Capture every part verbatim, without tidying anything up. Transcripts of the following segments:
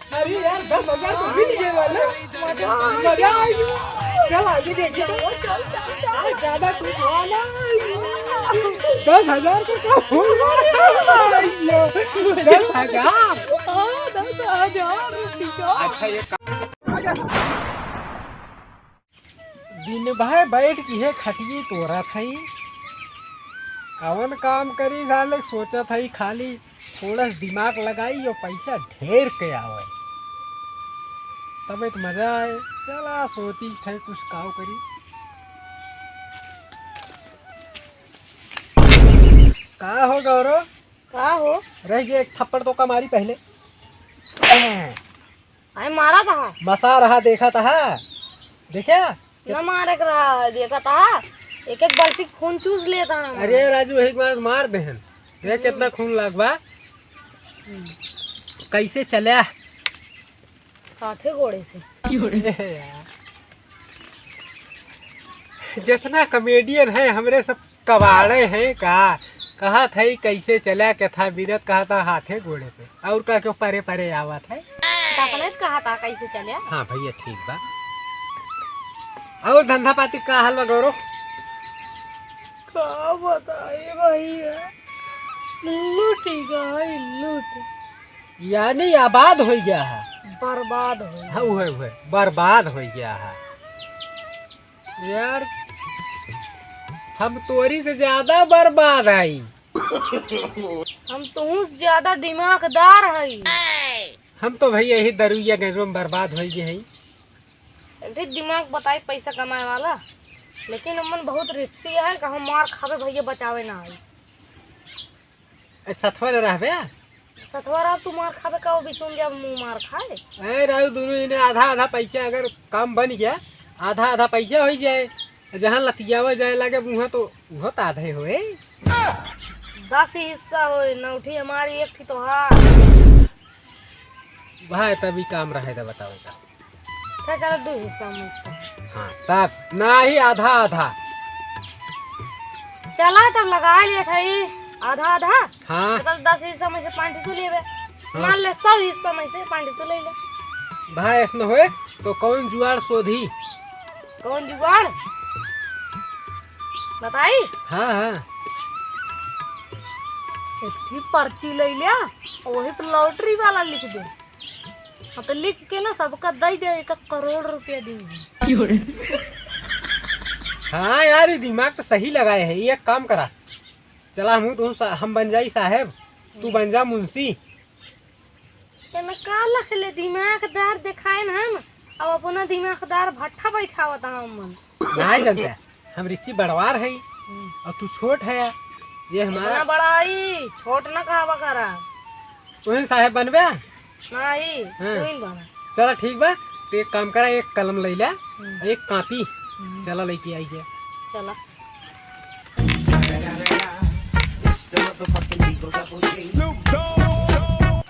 अरे यार, दस हजार तो मिल गए वाले। मजा आ गया। चल आगे देखिए। चल, चल, चल। आज ज्यादा कुछ हुआ ना। दस हजार तो कम हो गया। दस हजार। हाँ, दस हजार रुपया। अच्छा, ये दिन भर बैठ के है खटिए तोरत हई, कवन काम करी साले, सोचत हई खाली थोड़ा सा दिमाग लगाई और पैसा ढेर के आवे, तबे तो मजा आए। चला सोची है कुछ काव करी। का हो गौरव? का हो? रह गया एक थप्पड़ तो का मारी पहले। अरे मारा था। मसा रहा देखा था, देखा? न मारे के रहा है, देखा था। एक एक बरसी खून चूस लेता है। अरे राजू, एक बार मार देहन, देख कितना खून लाग बा। कैसे चला? हाथे गोड़े से। जितना कॉमेडियन है हमरे सब कबाड़े हैं का? कहत है कैसे चला के था बीरत, कहत है हाथे गोड़े से। और का क्यों परे परे आवत है? तो अपने तो कहत है कैसे चला। हाँ भैया ठीक बा। और धंधा पाती का हाल बा गौरव? का बताई भैया, लूटी गई लूट। यानी आबाद हो गया है। बर्बाद हो गया। हाँ, उहे, उहे, बर्बाद हो गया है। यार, हम तोरी से ज्यादा बर्बाद हई। हम तुहू से ज्यादा दिमागदार हई। हम तो भैया यही दरुइया गंजवा में बर्बाद हो गए हई। एक ठे दिमाग बताई पैसा कमाए वाला, लेकिन उमन बहुत रिक्सी है, कहूँ मार खावे भैया बचावे ना आई। अच्छा, सथवा ले रहबे? सथवा रह, तू मार खाबे का, वो बिचुन गया मुँह मार खाए। ए राजू, दोनों जने आधा आधा पैसा अगर काम बन गया, आधा आधा पैसा हो जाए, जहाँ लतियावा जाए लगे मुँह तो वो तो आधे होए। दस ही हिस्सा होए, नौ ठी हमारी, एक ठी तोहार। भाई तभी काम रहे था, बताओ का। अच्छा, चलो, दो हिस्सा में से। हाँ, तब ना ही आधा आधा। चला, तब लगा लिया था ये आधा आधा। हाँ। मतलब, दस हिस्सा में से पाँच ठी तू लेबे। हाँ। मान ले, सौ हिस्सा में से पाँच ठी तू ले ले। भाई, ऐसा होए तो कौन जुगाड़ शोधी? कौन जुगाड़ बताई? हाँ, हाँ। एक ठी पर्ची ले लिया और वही पे लॉटरी वाला लिख दे। हाँ, तो लिख के ना सबका दे दे, एक करोड़ रुपया दी। हाँ यार, ये दिमाग तो सही लगाए है। ये एक काम करा, चला हम तो सा-, हम बन जाई साहेब, तू बन जा मुंशी। एमे का लख ले दिमागदार देखाए न हम, अब अपना दिमागदार भट्ठा बैठावत हम मन। ना जनते, हम ऋषि बड़वार है, हम्म। और तू छोट है, ये हमारा इतना बड़ा ही छोट न कहवा करा। तुहिन साहेब बनबे? नाही, हाँ। तू ही बना। चला ठीक बा, तो एक काम करा, एक कलम ले ला, हम्म। एक कापी, हम्म। चला लेके आई है। चला।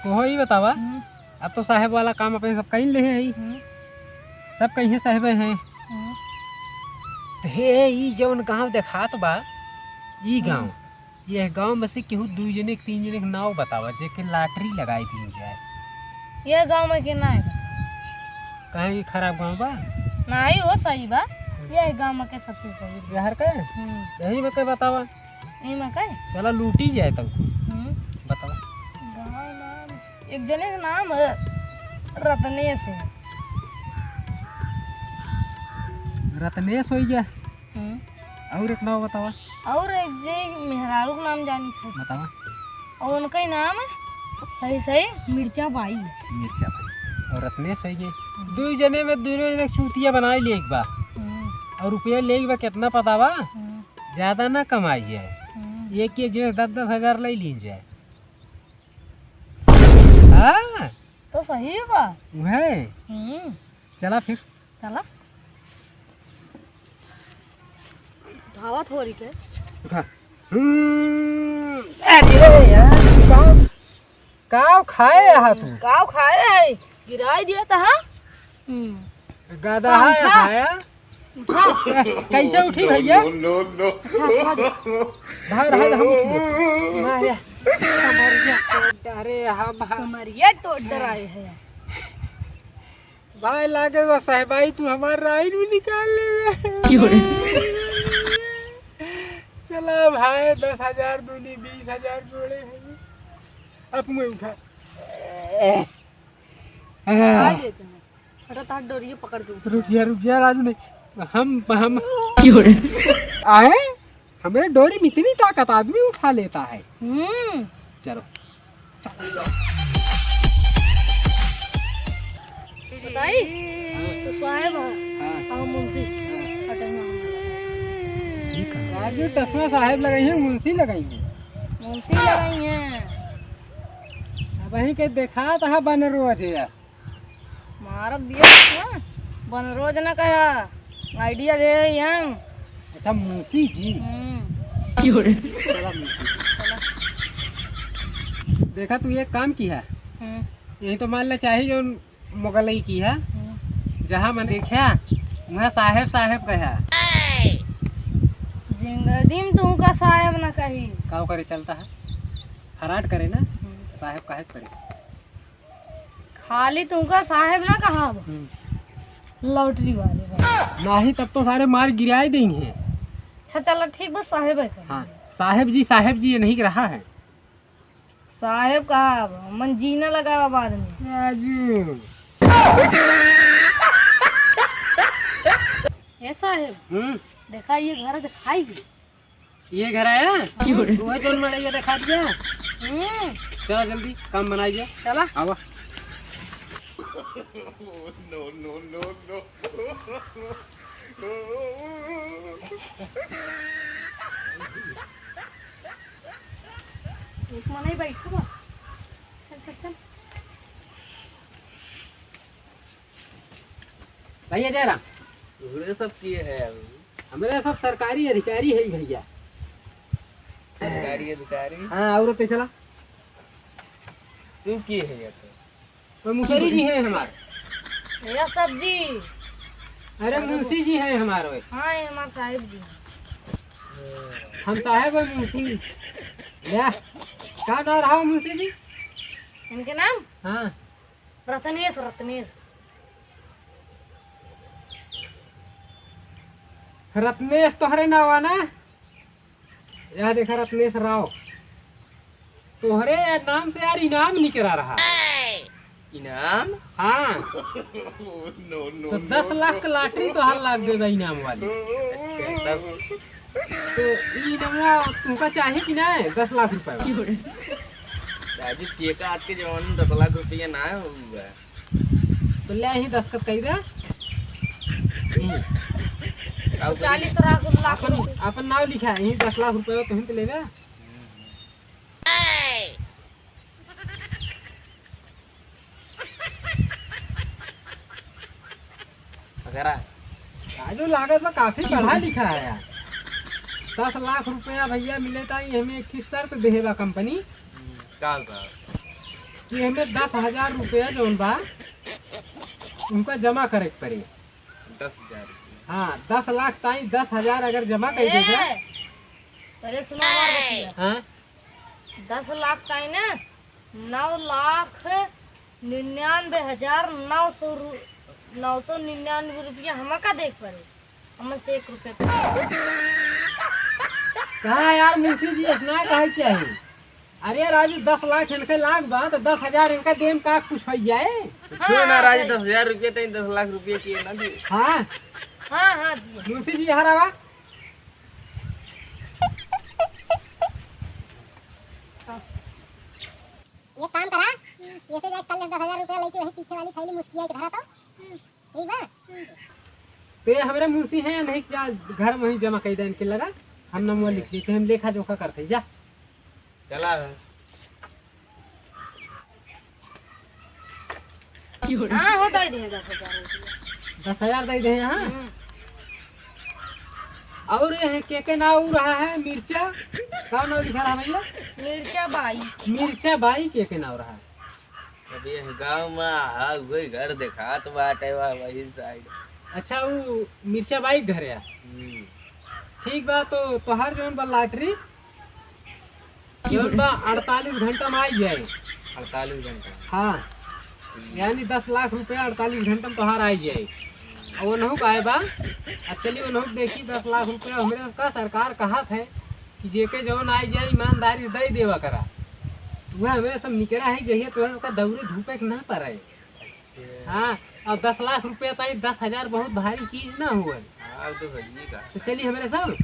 ओहो, ई बतावा, हम्म। अब तो साहेब वाला काम अपने सब कहीं ले हैं, हम्म। सब कहीं साहेब हैं। हम्म। तो हे, ई जौन गाँव देखात बा, ई गाँव, हम्म। यह गाँव में से केहू दुई जने के, तीन जने के नाव बतावा, जेके लॉटरी लगाई दी जाए। यह गाँव में के ना है। काहे, ई खराब गाँव बा? नाही हो, सही बा। यह गाँव में के सबसे सही बा। बिहार के? हम्म। यही में के बतावा। यही में के? चला लूटी जाए तब। हम्म। बतावा। गाँव नाम, एक जने के नाम है रत्नेश है। रत्नेश हो गया। हम्म। और एक नाव बतावा। और एक जे मेहरारू के नाम जानी थे। बतावा। और उनका ही नाम है सही सही मिर्चा बाई। मिर्चा बाई। और रत्नेश है ये। हम्म। दुई जने में दुनों जने चूतिया बनाई लिए एक बार। हम्म। और रुपया ले एक बार कितना पता बा? हम्म। ज्यादा ना कमाई जाए। हम्म। एक एक जने दस दस हजार ले ली जाए। हाँ। तो सही बा। वह। हम्म। चला फिर। चला। उठावा थोड़ी के। उठा। हम्म, अरे यार, काव, काव खाए हा तू? काव खाए है? गिराई दिया था, हाँ? हम्म। गधा तो है उठा। खाया? उठा। कैसे उठी भैया? No, no, no। उठा, उठा दे। भाई, भाई, हम उठी। मारे। कमरिया तोड़ डरे हम, हम। कमरिया तोड़ डराए हैं। भाई लागे बा साहबाई, तू हमार राइन भी निकाल लेवे। चला भाई, दस हजार दूनी बीस हजार जोड़े हैं। अब मैं उठा। उठा लेते हैं। हटा, तार डोरिये पकड़ के उठा। रुक जा, रुक जा राजू, नहीं। हम, हम आए? हमरे डोरी में इतनी ताकत, आदमी उठा लेता है। हम्म। चलो। बताई? हाँ। साहेब है। हाँ। और मुंशी। हाँ। हटे ना। राजू, टसवा साहेब लगाई है, मुंशी लगाई है। मुंशी लगाई है। अब वहीं के देखा था बन रोज है। मारब दिया ना, बन रोज ना कहा, idea दे रही हम। अच्छा, मुंशी जी। हम्म। चला, मुंशी जी। चला। देखा, तू एक काम किहा। हम्म। यही तो मान ले, चाहे जो मुगलई किहा, हम्म। जहाँ मन देखा, वहाँ साहेब, साहेब कहा। जिंदगी में तुमका साहेब ना कही। का करे चलता है? फराड करे ना, हम्म। साहेब काहे करे? खाली तुमका साहेब ना कहा अब। हम्म। लॉटरी वाले बा। नाही, तब तो सारे मार गिराए देंगे। अच्छा, चला, ठीक बा, साहेब है। हाँ, साहेब जी, साहेब जी, ये नहीं रहा है। साहेब कहा अब, मन जीना लगावा बाद में। राजू। ए साहेब, हम्म। देखा, ये घर दिखाई गई। ये घर आया? हाँ। वह जोन मड़ैया देखा दिया। हम्म। चला जल्दी, काम बनाइए। चला। आवा। No, no, no, no। एक मनई बैठा बा। चल, चल, चल। भैया जयराम। तोहरे सब किए है अभी? हमरे सब सरकारी अधिकारी है भैया। सरकारी अधिकारी? हाँ, और तो चला। तू किए है ये तो? तो मुसरी जी हैं हमारे। या सब्जी। अरे मुंशी जी हैं हमारे। हाँ, ये हमारे साहेब जी हैं। हम साहेब हैं मुंशी। या, का नाम रहा मुंशी जी? इनके नाम? हाँ। रत्नेश, रत्नेश। रत्नेश तोहरे नाम हुआ ना? यह देखा रत्नेश राव, तोहरे नाम से यार इनाम निकला रहा। इनाम? हाँ। तो दस लाख का लॉटरी तोहार लाग गई बा इनाम वाली। अच्छा, तब? तो ई इनामवा तुमका चाही कि नहीं? दस लाख रुपया। राजू, केका आज के जमाने में दस लाख रुपया ना है, हुआ। तो ले, यहीं दस्तखत कई दे। यहीं। अब चालीस लाख, लाख अपन, रुपये। अपन नाम लिखा है, यहीं दस लाख रुपये तुम तो लेबे। वगैरह। राजू लागत बा काफी पढ़ा लिखा है यार। दस लाख रुपया भैया मिले ता, ये हमें एक ही शर्त देहे बा कंपनी। हम्म, का बा? कि हमें दस हजार रुपया जौन बा, उनका जमा करे के पड़े। दस हजार रुपया। हाँ, दस लाख ताई दस हजार अगर जमा कर देगा। ए, पहले सुना हमार बतिया। हाँ। दस लाख ताई ना, नौ लाख निन्यानवे हजार नौ सौ रु-, नौ सौ निन्यानवे रुपया हमका देख पड़े। हमन से एक रुपया पे। कहाँ यार मुंशी जी, ऐसना काहे चाही? अरे राजू, दस लाख इनके लाग बा, तो दस हजार इनका देम का कुछ हो जाए? कुछ ना राजू, दस हजार रुपया तो दस लाख रुपया किए ना दिए। हाँ। हाँ, हाँ, दिए। मुंशी जी, यहाँ आवा। ये काम करा, ये से जाके कल दस हजार रुपया लेके वही पीछे वाली थैली मुस्किया के धरा तो। ठीक बा? ते हमरे मुंशी हैं, नहीं जा, घर में ही जमा कर दे इनके लगा, हम नमवा लिख लेते हैं, हम लेखा जोखा करते हैं, जा। चला है। हाँ, हो, दे दे दस हजार रुपया। दस हजार दे दे, हाँ। हम्म। और ये है, के के नाव रहा है, मिर्चा, का नाव लिखा रहा भैया? मिर्चा बाई। मिर्चा बाई के के नाव रहा है? अबे हम गाँव में आ, वही घर देखात बाटे, वह वही side। अच्छा, वो मिर्चा बाई घर है? हम्म। ठीक बा, तो तोहार जौन बा lottery, जौन बा अड़तालीस घंटा में आई जाए। अड़तालीस घंटा? हाँ, यानी दस लाख रुपया अड़तालीस घंटा में तोहार आई जाए। और ओनहु का आए बा, अब चली ओनहु देखी दस लाख रुपया हमरे का सरकार कहत है कि जेके जौन आई जाए ईमानदारी से दे देवा करा। वह हमें सब निकरा है, जहिया तो ओका दौड़े धूपे के ना पड़े। हाँ, और दस लाख रुपया तो दस हजार बहुत भारी चीज ना हुए। हाँ, तो भइये का। तो चली हमरे सब,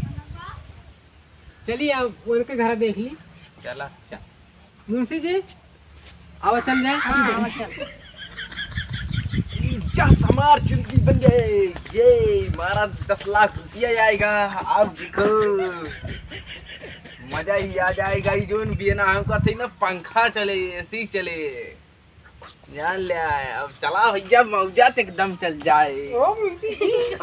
चली अब उनके घर देख ली। चला। चल। मुंशी जी, आवा चल जाए। हाँ, आवा चल। जा समार चुंदी बन गए। ये मारा दस लाख रुपया आएगा। अब देखो, मजा ही आ जाएगा। ये जोन बियना हमका थे ना, पंखा चले, एसी चले। जान ले आए, अब चला भइया, मौजा से एकदम चल जाए। ओ मुंशी जी।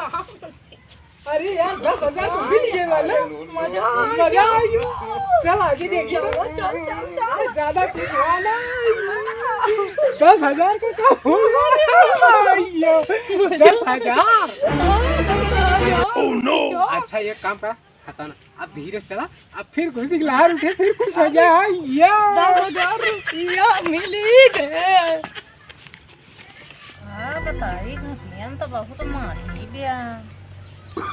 अरे यार, दस हजार तो मिल गए वाले। मजा आ मजा गया। आ गया। चल आगे देखिए। चल, चल, चल, चल। अरे ज्यादा कुछ हुआ ना। दस हजार का क्या हो गया? अय्यो, दस हजार। Oh no! अच्छा, एक काम कर, हसन, अब धीरे से चला, अब फिर खुशी की लहर उठे, फिर कुछ हो जाए। या। दस हजार रुपया मिली गए। हाँ, बताई, घुसियन तो बहुत मारी बिया। No,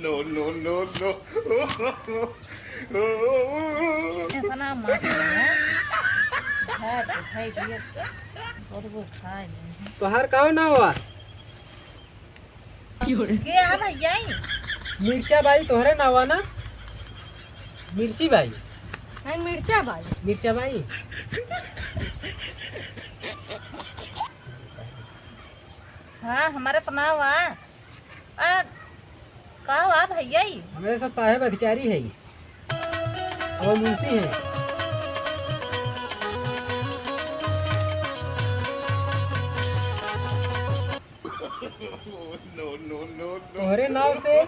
no, no, no। ऐसा ना मारी है। खाए तो खाई दिए, और वो खाए नहीं। तोहार का नाव हुआ? के है भइया ई? मिर्चा बाई, तोहरे नावा ना? मिर्ची बाई। नहीं, मिर्चा बाई। मिर्चा बाई। हाँ, हमारे तो नाव आ। आ, का हुआ भइया ई? हमरे सब साहेब अधिकारी है। और मुंशी है। No, no, no, no। तोहरे नाव से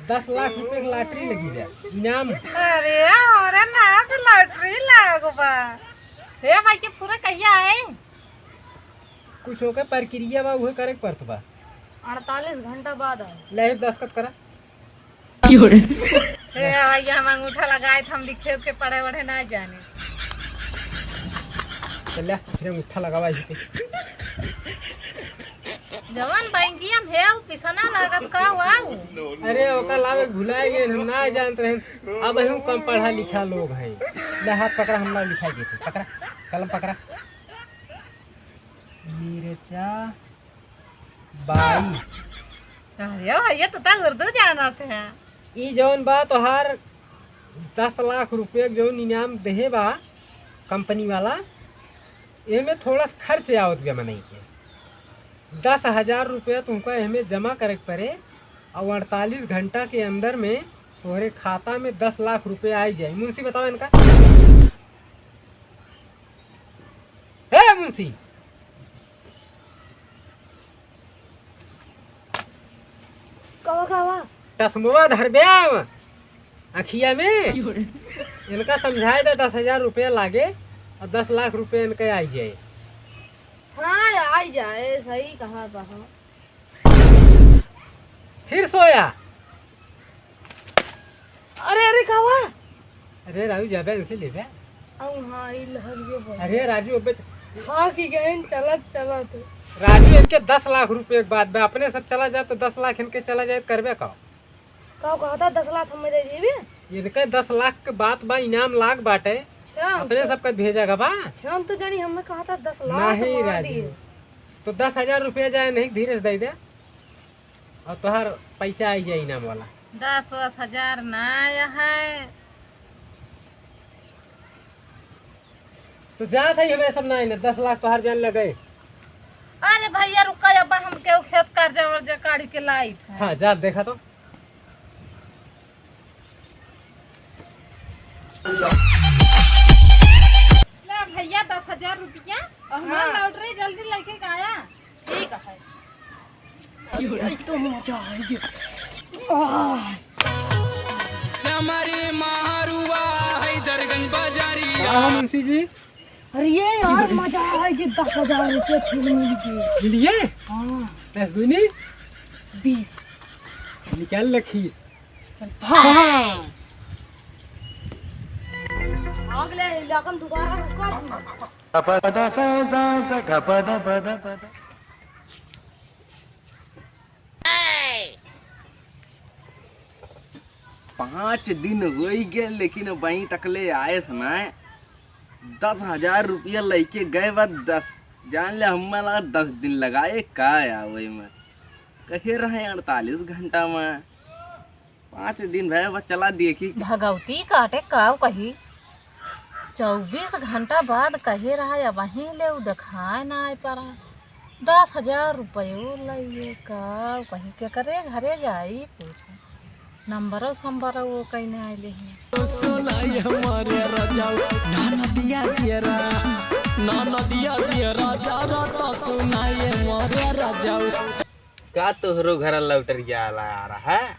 दस लाख रुपए की लॉटरी लगी बा, इनाम। अरे, हमरे नाव से लॉटरी लाग बा। हे भाई, के पूरा कहिया आए? कुछ होके प्रक्रिया बा, उहे करे के पड़त बा। अड़तालीस घंटा बाद आए। ले, दस्तखत करा। क्यों रे? हे भइया, हम अंगूठा लगाए थे, हम लिखे उखे पढ़े वढ़े ना जाने। चल ले, फिर अंगूठा लगावा इसी पे। जवन बैंकिया में है, वो पिसना लागत का हुआ वो? अरे, ओका लावे भुलाए गए, हम ना जानत रहे। अब हम कम पढ़ा लिखा लोग हैं। ले हाथ पकड़ा, हम ना लिखाई देते। पकड़ा, कलम पकड़ा। मिर्चा बाई। अरे भइया, तू तो उर्दू जानत है। ई जौन बा तोहार दस लाख रुपये के जौन इनाम देहे बा कंपनी वाला, एमे थोड़ा सा खर्च आवत बा मनई के। दस हजार रुपया तुमका एमे जमा करे के पड़े और अड़तालीस घंटा के अंदर में तोहरे खाता में दस लाख रुपया आई जाए। मुंशी बताओ इनका। हे मुंशी, कवा, कवा? चश्मवा धरबे आव अखिया में। इनका समझाए दे, दस हजार रुपया लागे और दस लाख रुपया इनके आई जाए। हाँ, आई जाए, सही कहा बा। फिर सोया। अरे, अरे, का हुआ? अरे राजू, जाबे इनसे लेबे। अउ हाँ, ई लहरियो बोल। अरे राजू, अबे च- थाकी गए चलत चलत। राजू, इनके दस लाख रुपये के बात बा, अपने सब चला जाए तो दस लाख इनके चला जाए तो करबे का? का कहता, दस लाख हमें दे देबे? इनके दस लाख के बात बा, इनाम लाग बाटे, अच्छा, हम अपने तो सबका भेजा का बा। अच्छा, हम तो जानी, हमें कहता दस लाख नहीं मार राजू, दिए। तो दस हजार रुपया जाए नहीं, धीरे से दे दे। और तोहार पैसा आई जाए इनाम वाला। दस वस हजार ना आया है। तो जात है, हमें सब ना आइने, दस लाख तोहार जान लगे। अरे भइया रुका, अब हम केहू खेत कर्जा वर्जा काढ़ी के लाइत है। हाँ, जा देखा तो। ले भइया, दस हजार रुपया और हमार हाँ। लॉटरी जल्दी लेके आया। ठीक है। अरे, तो मजा आएगी। आह। समरी मारुआ हैदरगंज बाजारिया। हाँ, मुंशी जी। अरे ये यार, मजा आएगी, दस हजार रुपये फिर मिल गए। मिल गए? हाँ। दस दूनी? बीस। निकाल लखीस। हाँ। अगले इलाकन दोबारा रुका। गपदा सा सा सा गपदा पदा पदा। पाँच दिन होई गए, लेकिन अबहीं तकले आएस नाय। दस हजार रुपया लइके गए बा, दस। जान ले, हम्मा लगा दस दिन लगाए, का आवे में। कहे रहे अड़तालीस घंटा में। पाँच दिन भए बा, चला देखी। भगौती काटे काव कही, चउबीस घंटा बाद कहे रहा, अबहीं ले उ देखाए ना आए परा। दस हजार रुपयो लइए काव कही, केकरे घरे जाई पूछे। नंबरो संबरो वो कहीं ना आइले हैं। सुनाई हमारे राजाऊ, ना नदिया जियरा, ना नदिया जियरा, जा रहा तो सुनाई हमारे राजाऊ। का तोहरो घर लौटरिया आला आ रहा है?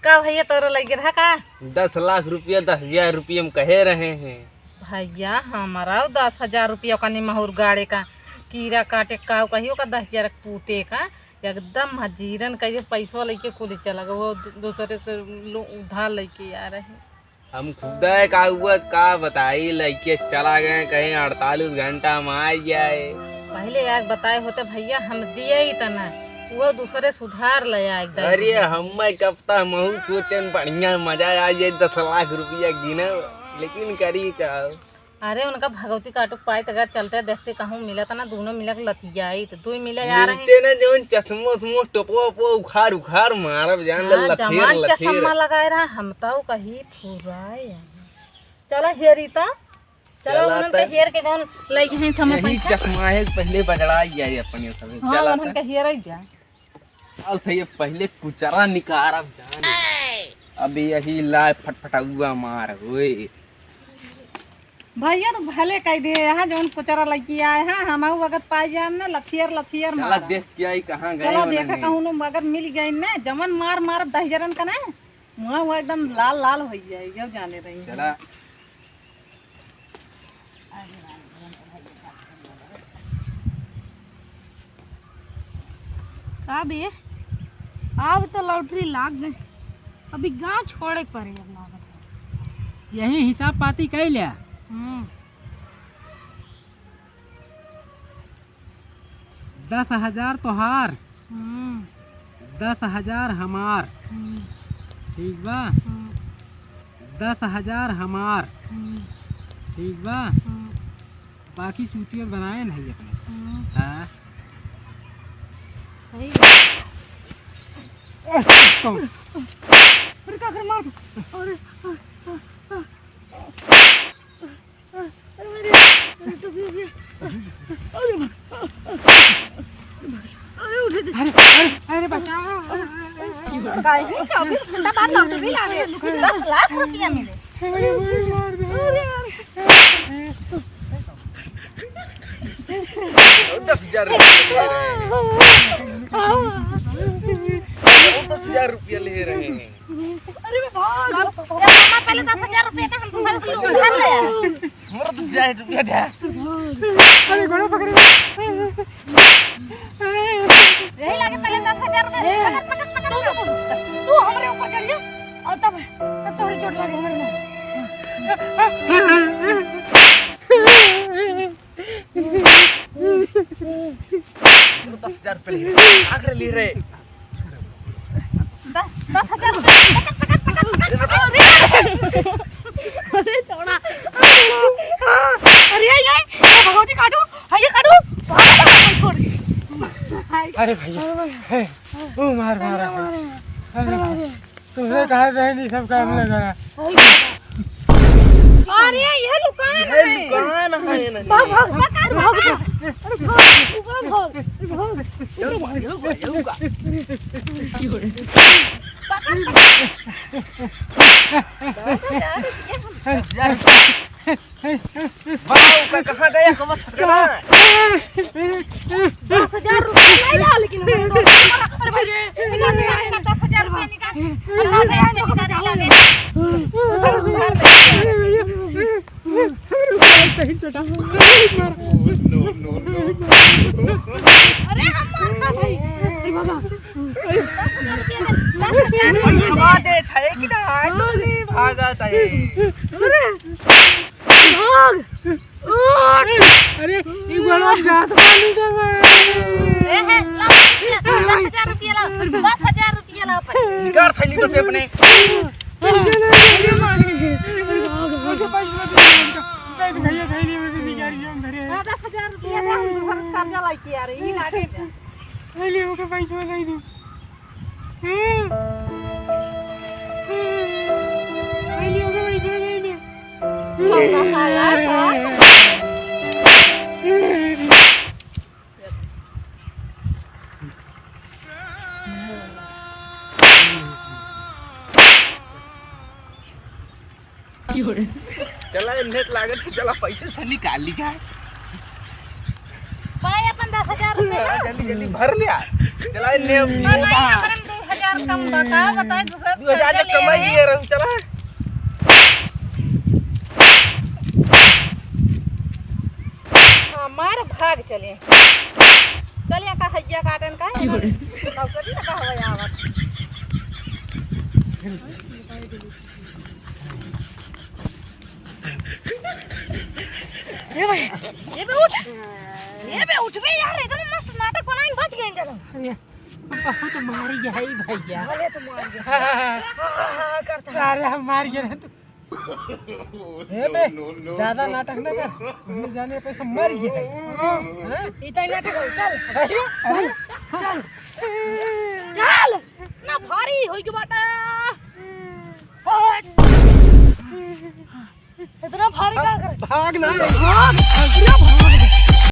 का भैया, तोरो लगे रहा का? दस लाख रुपया, दस हजार रुपया हम कहे रहे हैं। भैया, हमारा दस हजार रुपया का निमहुर गाड़े का, कीड़ा काटे का, कहियो का दस हजार पूते का, एकदम हजीरन कहिए पैसवा लेके कुल चला गए, वो दू-, दूसरे से लो-, उधार लेके आ रहे हैं। हम खुदे का हुआ का बताई, लइके चला गए, कहीं अड़तालीस घंटा में आ जाए। पहले एक बताए होते भैया, हम दिए ही तना, वो दूसरे सुधार ले आए एकदम। अरे, हम कब तक महू सोचन बढ़िया मजा आ जाए, दस लाख रुपया गिने, लेकिन करी का? अरे, उनका भगवती काटू पाई त अगर चलते देखते कहूँ मिलत ना, दोनों मिलक लतियाई, तो दो मिले आ रहे। मिलते ना, जौन चश्मो उश्मो, टोपो ओपो उखाड़ उखाड़ मारब, जान ले, हाँ, लथेर, जवान लथेर। चश्मा लगाए रहा, हम तो कही फुराए। चला हेरी तो, चला चला उन्हन के त। हेर के जौन लई गए हैं, हम यही पैसा। चश्मा है, पहले बजड़ा ही जाए अपने सब। हाँ, चला उन्हन त। के हेर ही जा। चल, तो ये पहले कुचरा निकारब जान। अबे यही लाए फटफटौआ मार होए। भैया तो भले कह दे, यहाँ जौन कुचरा लड़की आए हैं, हम अगर पाई जाए ना, लथियर लथियर चला मार। देख के आई कहाँ गए चला होने देखा हैं। कहूँ अगर मिल गए ना, जमन मार मार दहिजरन का ना, मुँह वो एकदम लाल लाल हो जाए, यो जाने रही। चला। का बे? अब तो लॉटरी लाग गए, अभी गाँव छोड़े के पड़े अब लागत है। यही हिसाब पाती कइ ल्या। हम्म। दस हजार तोहार, हम्म। दस हजार हमार। हम्म। ठीक बा? हम्म। दस हजार हमार। हम्म। ठीक बा? हम्म। बाकी सूचिया बनाए नहीं अपने। हम्म। हाँ। सही बा। अरे, का कर मार। अरे, अरे, अरे, अरे। अरे, अरे, अरे, अरे, अरे, उठे दे। अरे, अरे, अरे, बचाओ। काहे चउबीस घंटा बाद लॉटरी लागे, दस लाख रुपया मिले। अरे, अरे, अरे, अरे। दस हजार रुपया ले रहे हैं। दस हजार रुपया ले रहे हैं। अरे बाप रे। ए, मामा, पहले दस हजार रुपया का हम दूसरे से उधार ले आए। हमरा दस हजार रुपया दे। अरे, घोड़ा पकड़। यही लागे पहले दस हजार रुपया। ए, पकड़, पकड़, पकड़, तू, तू, तू, तू हमरे ऊपर चढ़ जा। और तब, तब तोहरे चोट लागे हमरे में। दस हजार रुपया ले, आखिर ले रहे। दस, दस हजार रुपया। पकड़, पकड़, पकड़, पकड़, पकड़। अरे, अरे, छोड़ा। अरे, ये, ये, ये भगवती काटू, हाँ, ये काटू। छोड़। अरे भैया, हे, ओ मार मारा है। अरे भाई। तुमसे कहा रहे नहीं सब काम न करा। अरे ये दुकान ये है। दुकान है ना। भाग, भाग, भाग, भाग, भाग। अरे भाग, ऊपर भाग, भाग। ये दुकान, ये दुकान, ये दुकान। पकड़, पकड़। यार, बाबू का कहाँ गया? कमर फटकना। दस हजार रुपया नहीं रहा, लेकिन हमारे दोस्त हमारा, अरे भाई, इधर से आए ना, दस हजार रुपया निकाल। अरे, दस हजार रुपया निकाल, निकाल दे। दूसरा उधार दे। कहीं छोटा। अरे, हम मार खा भाई। अरे बाबा। दस हजार रुपया दे। पैसवा देत है कि ना? आए तो नहीं भागत है। अरे, भाग। उठ। अरे, ई गोलवा जात बानी तो मैं। ए, हे, ला, दस हजार रुपया ला, दस हजार रुपया ला अपन। निकाल थैली में से अपने। पैसा ना दे, मारेंगे। पैसा पैसा दे, पैसा भैया थैली में से निकाल के हम धरे हैं। हाँ, दस हजार रुपया दे, हम दूसरा कर्जा लाइके आ रहे हैं, ये लागे दे। थैली में के पैसा नहीं दे। चला, नेट लागत है, चला, पैसे से निकाल ली जाए। भाई, अपन दस हजार रुपया। हाँ, जल्दी, जल्दी भर लिया। चला, ने, और भाई, अपन दो हजार कम बता, बताए, दूसरा दो हजार कर्जा ले कमाई रहे। दिए रहू, चला। हमार भाग चले। चल, यहाँ का हैया काटन का है ना? क्यों रे? तब कभी ना कहवा आवत। ए भाई, ए बे उठ। ए बे उठ बे यार, एकदम मस्त नाटक बनाइन बच गए जगह। अरे, बहुत मारी है भैया। अरे तो मार गया। हाँ, हाँ, हाँ, करता है। अरे हम मार गए तू। ए बे, ज्यादा नाटक ना कर। ये जाने पे से मर गया है। हाँ? इतना ही नाटक है, चल। अरे, अरे। चल। चल। ना भारी होई के बाटा। हट। इतना भारी का कर? भाग ना। भाग। अरे भाग।